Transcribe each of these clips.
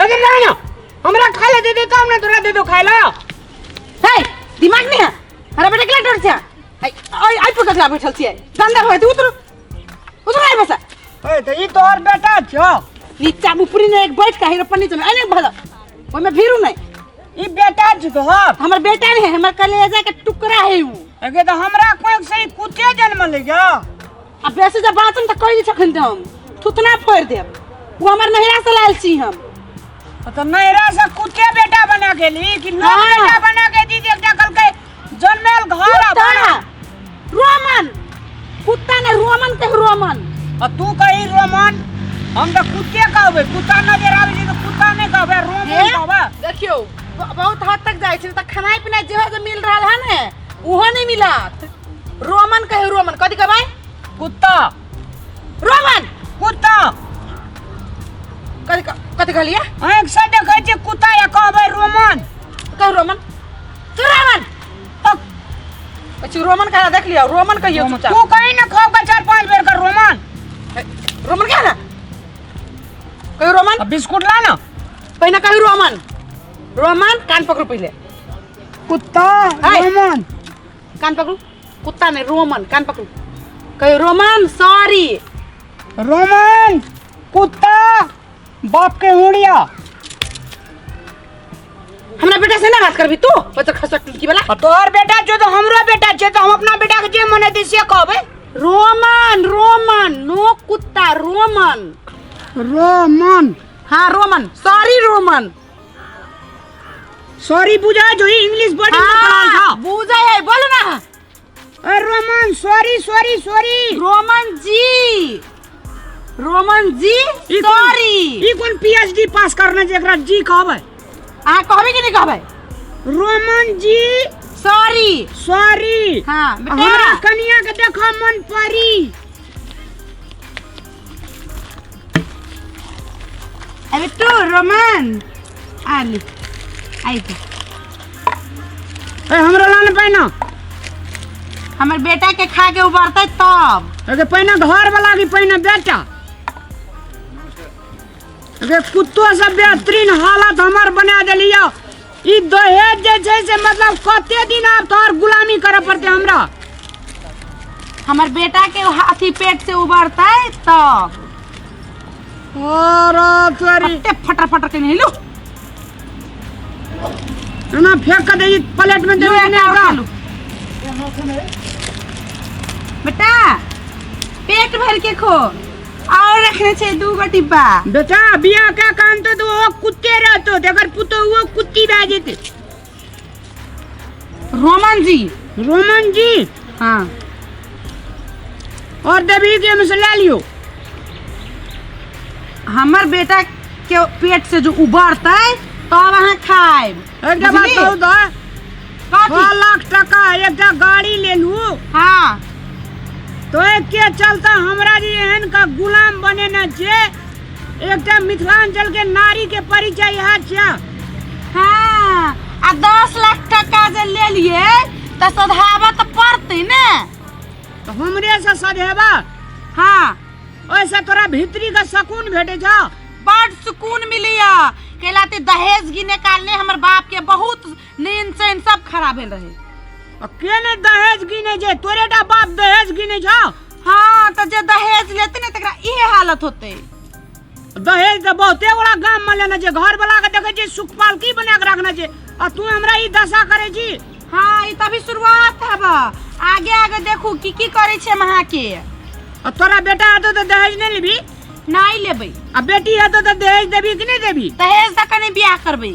अरे ना ना, हमरा खाय ला दे दे तब ना तोरा दे दो खाय ला। हे, दिमाग नहीं है हमरा बेटा के डर छै। आई आई आई पर ककरा बैठल छियै? गंदा भए उतरू उतरू आई बस। ए त ई तोहर बेटा छौ। नीचा ऊपरी ने एक बैठ के हेरो पन्नी में अने भला ओमे भीरू नहीं। ई बेटा छौ तोहर? हमर बेटा नहीं है, हमर कलेजा के टुकड़ा है उ। अगे त हमरा कोख से ई कुत्ते जन्म ले गया। आ बेसी जब बाँचम तऽ कहि छखन तऽ हम थुतना फोड़ि देब। ओ हमर नहिरा से लायल छी हम। तऽ नहिरा से कुत्ते बेटा बना के ली कि न? हाँ। बेटा बना के दी एकटा कहलकै जन्मेल घर कुत्ता रोमन, कुत्ता ने रोमन के रोमन। आ तू कही रोमन, हम तऽ कुत्ते कहबै। कुत्ता नजर आबै छै तऽ कुत्ता नहि कहबै, रोमन कहबै। देखियौ बहुत हद तक जाइ छै तऽ खेनाइ पिनाइ जेहो जे मिल रहल है ने ओहो नहि मिलत। रोमन कहे रोमन, कथी कहबै? कुत्ता रोमन कुत्ता। कथी कथी कहलियै? आँखि से देखै छियै कुत्ता या कहबै रोमन। कह रोमन, तू रोमन अच्छा रोमन कहा देख लियो, रोमन कहियो चुपचाप। तू कही ना खाओ का 4-5 बेर कर रोमन। रोमन क्या ना कहियो रोमन। अब बिस्कुट ला ना पहले कहियो रोमन। रोमन कान पकड़ू पहले। कुत्ता हाय। रोमन कान पकड़ू, कुत्ता नहीं रोमन, कान पकड़ू कहियो रोमन सॉरी। रोमन कुत्ता बाप के हुड़िया। हमरा बेटा से ना बात करबी तू, ओ तो खसक टुटकी वाला। आ तोहर बेटा जो तो हमरो बेटा छे, तो हम अपना बेटा के जे मन हेतै से कहबै। रोमन रोमन नो कुत्ता रोमन। रोमन हाँ रोमन सॉरी रोमन सॉरी बुझा जो इंग्लिश वर्ड में पढ़ल हाँ, था। बुझा है बोलो ना। अरे Roman sorry sorry sorry. Roman ji, Roman ji sorry. ई कोन पीएचडी पास करने जे एकरा जी कहबै? अहाँ कहबै कि नहीं कहबै? रोमन जी सॉरी सॉरी। हाँ बेटा। हमरा कनिया के देखो मन परी। अरे तू रोमन आली आई तू। ए हमरा लान पहिना। हमर बेटा के खा के उबरतै तब। अगे पहिना घर वाला की पहिना बेटा। अगे कुत्तो से बेहतरीन हालत हमर बना देलियो। ई दहेज जे छै से मतलब कते दिन आब तोहर गुलामी करे पड़तै हमरा। हमर बेटा के अथी पेट से उबरतै तब। अरे तोरी। कते फटर फटर के नहेलू। ना फेंक के दे प्लेट में दे लू, ने एकटा और खा लू। बेटा पेट भर के खो, और रखने छे 2 गो डिब्बा। बेटा बियाह के कान तो ओ कुत्ते रहतो, तेकर पुतो वो कुत्ती भए जेते। रोमन जी। रोमन जी हाँ। और देवी के हमसे ले लियो। हमर बेटा के पेट से जो उबरतै तब अहाँ खाएब। एकटा बात बुझली? कहू तो, कथी? 6 लाख टका एकटा गाड़ी लेलू। हाँ। तो के चलता हमरा जे एहन का गुलाम बनेने छे, एकटा मिथिलांचल के नारी के परिचय इएह छै। हाँ, आ 10 लाख टका जे ले लिए त सधाबऽ त पड़तै ने। तो हमरे से सधेबा? हाँ। ओहिसँ तोरा भीतरी के सुकून भेटै छौ? बड सुकून मिलैया। कैला ते दहेज गिने काल ने हमर बाप के बहुत नींद चैन सब खराब भेल रहे। आ के ने दहेज गिने छै? तोरे टा बाप दहेज गिने छौ? हाँ, त जे दहेज लेते ने तकरा इहे हालत होते। दहेज त बहुते गोरा गाम में लेने छै, घर वाला के देखै छी सुखपाल की बना के रखने छै, आ तू हमरा ई दशा करै छी? हाँ, ई त अभी शुरुआत हब, आगे आगे देखू की की करै छै हम अहाँ के। आ तोरा बेटा हेतौ त दहेज नहि लेबी? नहीं लेबै। आ बेटी हेतौ त दहेज देबी कि नहि देबी? दहेज त कनि बियाह करबै।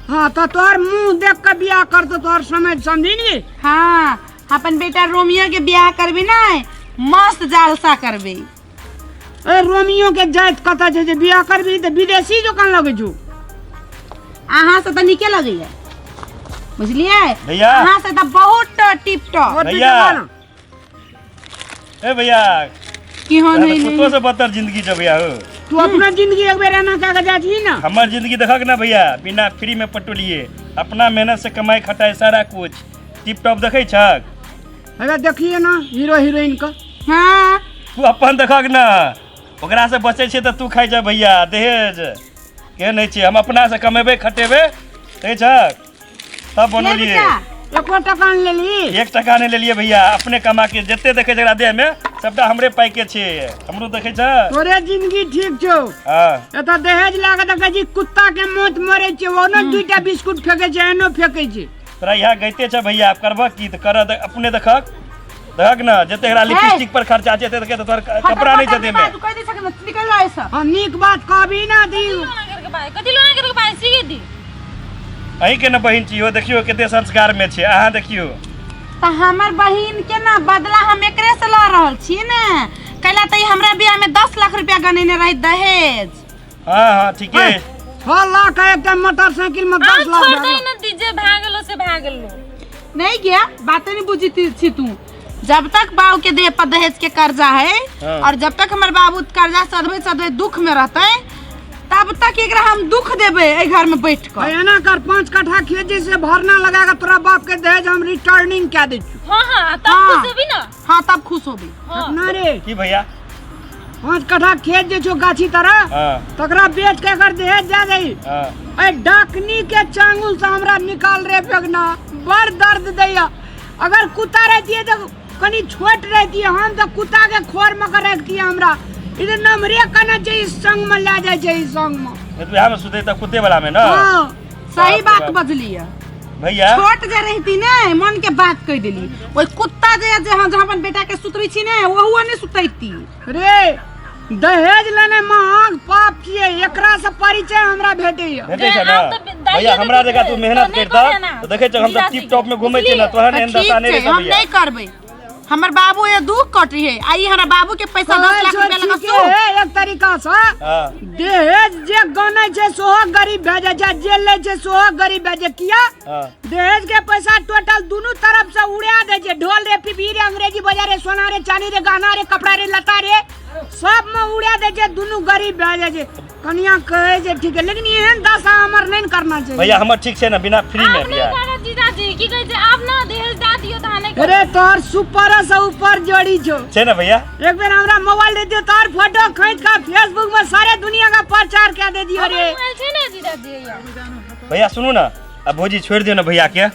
हाँ, त तोहर मुँह देख के बियाह करतौ, तोहर समझ समझी नी? हाँ, अपन बेटा रोमियो के बियाह करबी ने, मस्त जालसा करबी। ए रोमियो के जात कतऽ छै जे बियाह करबी त विदेशी जोकान लगै छौ। अहाँ से त नीके लगैया, बुझलियै? भैया। अहाँ से त बहुत टिप टॉप। और भैया। तू जमा ना। ए भैया। की हो तोरा नहीं, कुत्तो नहीं। से बदतर जिंदगी छै भैया हो। तू अपना जिंदगी एक बेर एना कए के जाइ छी ना। हमर जिंदगी देखक ना भैया, बिना फ्री में पटोलिए, अपना मेहनत से कमाई खटाई सारा कुछ टिप टॉप देखै छक? अरे देखिए ना हीरो हीरोइन का। हाँ। तू अपन देखक ना, ओकरा से बचै छै त तू खाइ जा भैया दहेज। के नहि छै, हम अपना से कमेबै खटेबै, ठीक छै, तब बनौलियै। एको टका नहि लेली? एक टका नहि लेलियै भैया, अपने कमा के जते देखै छै एकरा देह में सबटा हमरे पाइ के छै। हमरो देखै छै। तोरे जिंदगी ठीक छौ। हाँ। एतऽ दहेज लए कऽ देखै छी कुत्ता के मौत मरै छै, ओनो दूटा बिस्कुट फेकै छै, एनो फेकै छै। तोरा इएह गैते छै भैया, आब करबह की तऽ करह, अपने देखक देखक ने, जते एकरा लिपस्टिक पर खर्चा छै तते तोहर कपड़ा नहि छै देह में। कहि दै छके निकल जा ऐसा। हाँ, नीक बात कहबी ना दी। कथी लोना करके बाई सीखे दी? अहीं के ने बहिन छी, इहो देखियौ कते संस्कार में छै, अहाँ देखियौ। तऽ हमर बहिन के ना बदला हम एकरे से लऽ रहल छी ने, कैला तऽ ई हमरा बियाह में 10 लाख रुपया गनेने रही दहेज। हाँ हाँ ठीके। 6 लाख का एकटा मोटरसाइकिल में 10 लाख छोड़ दे ना दीजे, भए गेलो से भए गेलो। नहीं गया बातें नहीं बुझी छी तू। जब तक बाबू के देह पर दहेज के कर्जा है, हाँ। और जब तक हमर बाबू कर्जा सधबे सधबे दुख में रहते, तब तक एकरा हम दुख देबे एहि घर में बैठ कर। एना कर, 5 कट्ठा खेत जैसे भरना लगा के तोरा बाप के दहेज हम रिटर्निंग कए दै छियौ। हाँ हाँ, तब हाँ। खुश होबी ना। हाँ तब खुश होबी। हाँ। ना रे। की भैया? 5 कट्ठा खेत जे छौ गाछी तरह, हाँ। तकरा बेच के एकर दहेज दे दही। हाँ। ए डाकनी के चांगुल से हमरा निकाल रे फेकना, बड़ दर्द दैया। अगर कुत्ता रहतियै तऽ कनी छोट रहतियै, हम तऽ कुत्ता के खोर में के रखतियै हमरा। इधर नमरे कने छै, ई संग में लए जाइ छै, ई संग में। तो यहाँ में सुते तऽ कुत्ते वाला में ना। हाँ। सही बाप रे बात बाप। बजलियै भैया। छोट जे रहती ने मन के बात कह देली। ओहि कुत्ता जे जे हम जहाँ अपन बेटा के सुतबै छी ने, ओहुओ नहीं सुतैती। रे दहेज लेने महग पाप छियै, एकरा से परिचय हमरा भेटैया। भेटै छै ना? आब तऽ दाइए भैया, हमरा देतै जगह तू मेहनत तऽ नहि करता कहै ना। तऽ देखै छ हम तऽ जीजाजी टिप टॉप में घूमै छियै ना, तोहर तऽ एहन दशा ठीक नहि छै, रहै हम भैया। नहीं करबै। हमर बाबू ये दुख कटी है, आई हमरा बाबू के पैसा 10 लाख कहै रुपया छौ लगा ठीके सो। है, एक तरीका से। हाँ। दहेज जे गनै छै सेहो गरीब भए जाइ छै, जे लै छै सेहो गरीब भए जाइ छै। किया? हाँ। दहेज के पैसा टोटल दुनू तरफ से उड़ा दै छै। ढोल रे, पिपही रे, अंग्रेजी बाजार रे, सोना रे, चांदी रे, गहना रे, कपड़ा रे, लत्ता रे, सब में उड़ा दै छै, दुनू गरीब भए जाइ छै। कनिया कहै छै ठीक है, लेकिन एहन दशा हमर नहीं करना चाहिए। भैया हमर ठीक छै ना, बिना फ्री में आब नहीं भैया। करत जीजाजी, की कहै छै आब ना दहेज दए दियौ तऽ अहाँ नहि करब। अरे तोहर सुपर से ऊपर जोड़ी छौ। छै ना भैया? एक बेर हमरा मोबाइल दे दियो, तोहर फोटो खींच के फेसबुक में सारे दुनिया का प्रचार कर दे दियो रे। हमर मोबाइल छै ने जीजाजी भैया। भैया सुनू ना, अब भौजी छोड़ दियो ना भैया के।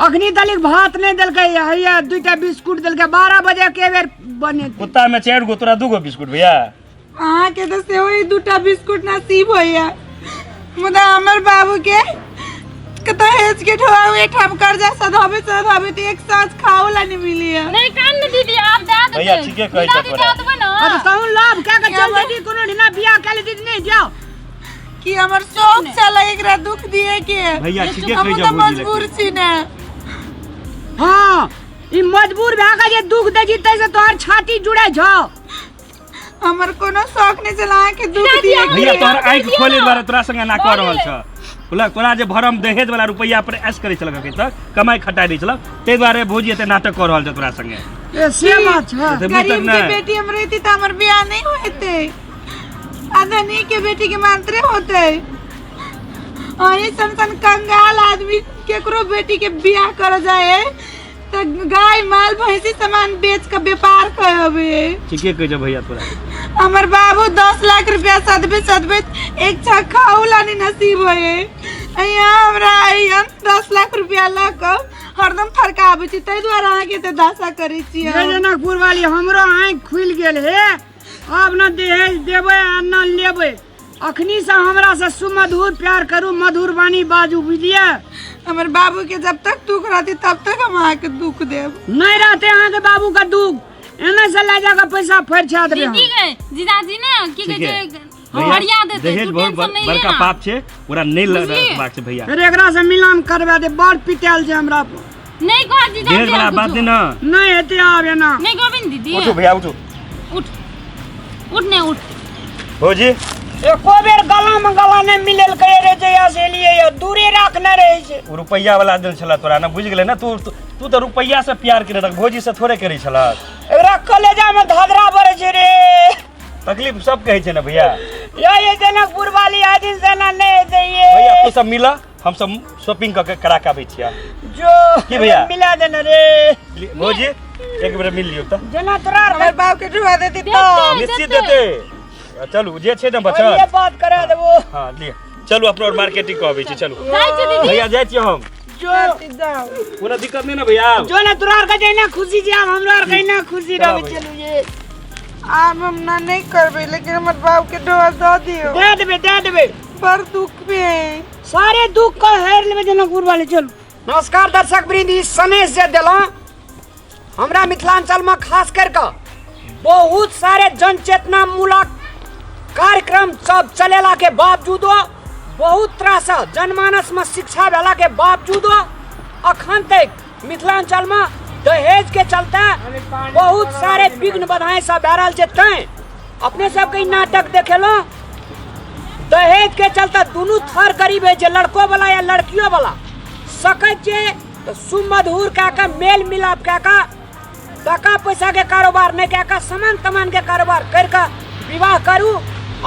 अखनी तलिक भात नहीं देलकै, हैया 2टा बिस्कुट देलकै, 12 बजे के बेर बने। कुत्ता में 4 गो, तोरा 2 गो बिस्कुट भैया। अहाँ के तऽ सेहो ई 2टा बिस्कुट नसीब होइया, मुदा हमर बाबू के दहेज के ढोआ एहिठाम कर्जा सधाबे सधाबे तऽ एक साँझ खाओ ला नहीं मिलिया। नहीं कान ने दीदी, आप दे देते। भैया, ठीके कहै दीदी, छऽ तोरा। दे देबै ना। अब तहु लाभ कए के चल देती, कोनो दिना बियाह कए लेती नहीं जाओ। कि हमर शौक छलै एकरा दुख दिए के। भैया, ठीके हम कहै तऽ छऽ भौजी। मजबूर छी ने। हाँ, ई मजबूर भए के जे दुख दै छी तै से तोहर छाती जुड़ै छौ। हमर कोनो शौक नहीं छल अहाँ के दुख दिए के। भैया, तोहर हम आँखि दियौ खोले ना। दुआरे तोरा संगे ना कऽ रहल बोले। छऽ। बोला, तोरा जे भरम दहेज वाला रुपैआ पर ऐश करै छलक अखन तक, कमाइ खटाइ दै छलक, ताहि दुआरे भौजी एते नाटक कऽ रहल छौ तोरा संगे। ए से बात छै। तऽ बुझतक गरीब के नहि। बेटी हम रहती तऽ हमर बियाह नहीं होते, आ धनी के बेटी के मात्रे होते। अहीं सन सन कंगाल आदमी केकरो बेटी के बियाह कर जाए तऽ गाय माल भैंसी सामान बेच के व्यापार करबे। ठीके कहै छौ भैया तोरा। हमर बाबू 10 लाख रुपया सदबे सदबे एक छा खाओ ला नहीं नसीब होए। यहाँ हमरा अइहन 10 लाख रुपया लऽ कऽ हरदम फरकाबै छी, ताहि दुआरे अहाँके एते दशा करै छी हम। हे जनकपुर वाली, हमरो आँखि खुलि गेल हे, आब न दहेज देबै आ न लेबै। अखनी से हमरा से सुमधुर प्यार करू, मधुर वाणी बाजू, बुझलियै? हमर बाबू के जब तक दुख रहती तब तक हम अहाँके दुख देब। नहीं रहते अहाँके बाबू के दुख, एने से लए जाके पैसा फरिछा देबै हम। दीदी गए जीजाजी ने की कहै ठीक है। छै भैया, हरिया देतै, दहेज तू बहुत टेंशन नहीं बड़का लेना। पाप छै, ओकरा नहीं बुझलियै? रखबाक छै भैया। अरे एकरा से मिलान करवा दे, बड़ पिटायल छै हमरा पर। नहीं कह जीजाजी, दहेज वाला हम बात कुछो। नहीं ना। नहीं हेतै आब एना। नहीं कहबी ने दीदी। उठू भैया, उठू। उठ उठ ने उठ। भौजी एको बेर गला में गला नहीं मिलल करे रे, जहिया से एलियै या दूरे राखने रहै छै। ओ रुपैआ वाला देल छला तोरा ना, बुझि गेलै ना? तू तू तऽ रुपैआ से प्यार केने रह, भौजी से थोड़े करै छला। एकरा कलेजा में धधरा बरै छै रे। तकलीफ सब कहै छै ना भैया। या ये जनकपुर वाली आज दिन से ना नहीं हेतै ये। भैया तू सब मिल, हम सब शॉपिंग कऽ के करा के आबै छियै। जो की भैया? मिला देने रे। भौजी एक बेर मिल लियौ तऽ। जेना तोरा हमर बाप के ढुआ देती देतै, तऽ निश्चित देतै। देतै। चलू जे छै ने बचल ये बात करा देबो। हँ लिअ, चलू अपना और मार्केटिंग कऽ अबै छी, चलू। जाइ छी दीदी। भैया, जाइ छियै हम। जो। जाओ। कोनो दिक्कत नहि ने भैया? जो ने, तोरा आर के जहिना खुशी छै, आब हमरा आर के अहिना खुशी चला रहबै। भैया। चलू ये। आब हम ना नहीं करबै, लेकिन हमर बाप के ढोआ दऽ दियौ। दे देबै, दे देबै। बड़ दुख में है। सारे दुख के हेर लेबै जनकपुर वाले, चलू। नमस्कार दर्शक वृंद, ई सनेश जे देलहुँ, हमरा मिथिलांचल में खास करके बहुत सारे जनचेतना मूलक कार्यक्रम सब चलेला के बावजूदो, बहुत तरह से जनमानस में शिक्षा भेला के बावजूदो अखन तक मिथिलांचल में दहेज के चलते बहुत सारे विघ्न बाधाएं सब भए रहल छै। तैं अपने सबके ई नाटक देखेलहुँ। दहेज के चलते दुनू थर गरीब है, जे लड़को वाला या लड़कियों वाला। सकै छियै तऽ सुमधुर कए कऽ, मेल मिलाप कए कऽ, टाका पैसा के कारोबार नहि कए कऽ, सामान तमान के कारोबार करि कऽ विवाह करू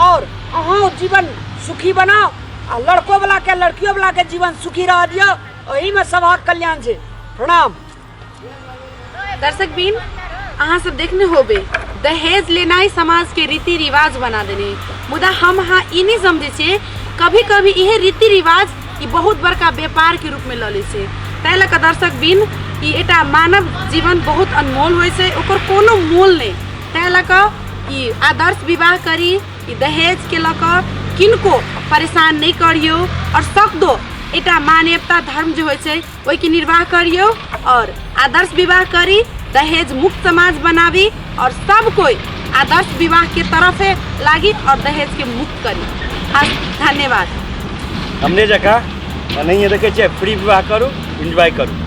और अहूँ जीवन सुखी बनाउ आ लड़को वाला के, लड़कियों वाला के जीवन सुखी रह दियौ। एहिमे सभक कल्याण छै। प्रणाम। दर्शक बिन, अहाँ सब देखने होबे, दहेज लेनाइ समाज के रीति रिवाज बना देने। मुदा हम अहाँ ई नहीं समझे छियै, कभी कभी इहे रीति रिवाज ई बहुत बड़का व्यापार के रूप में लऽ लै छै। ताहि लऽ कऽ दर्शक बिन, ई एकटा मानव जीवन बहुत अनमोल होइ छै, ओकर कोनो मोल नहि। ताहि लऽ कऽ ई आदर्श विवाह करी, ई दहेज के लऽ कऽ किनको परेशान नहि करियौ आओर सकदो एकटा मानवता धर्म जे होइ छै ओहिके निर्वाह करियौ और आदर्श विवाह करी, दहेज मुक्त समाज बनाबी और सब कोई आदर्श विवाह के तरफ लागी और दहेज के मुक्त करी। धन्यवाद। हमने जकाँ नहीं देखै छियै, फ्री विवाह करू, एन्जॉय करू।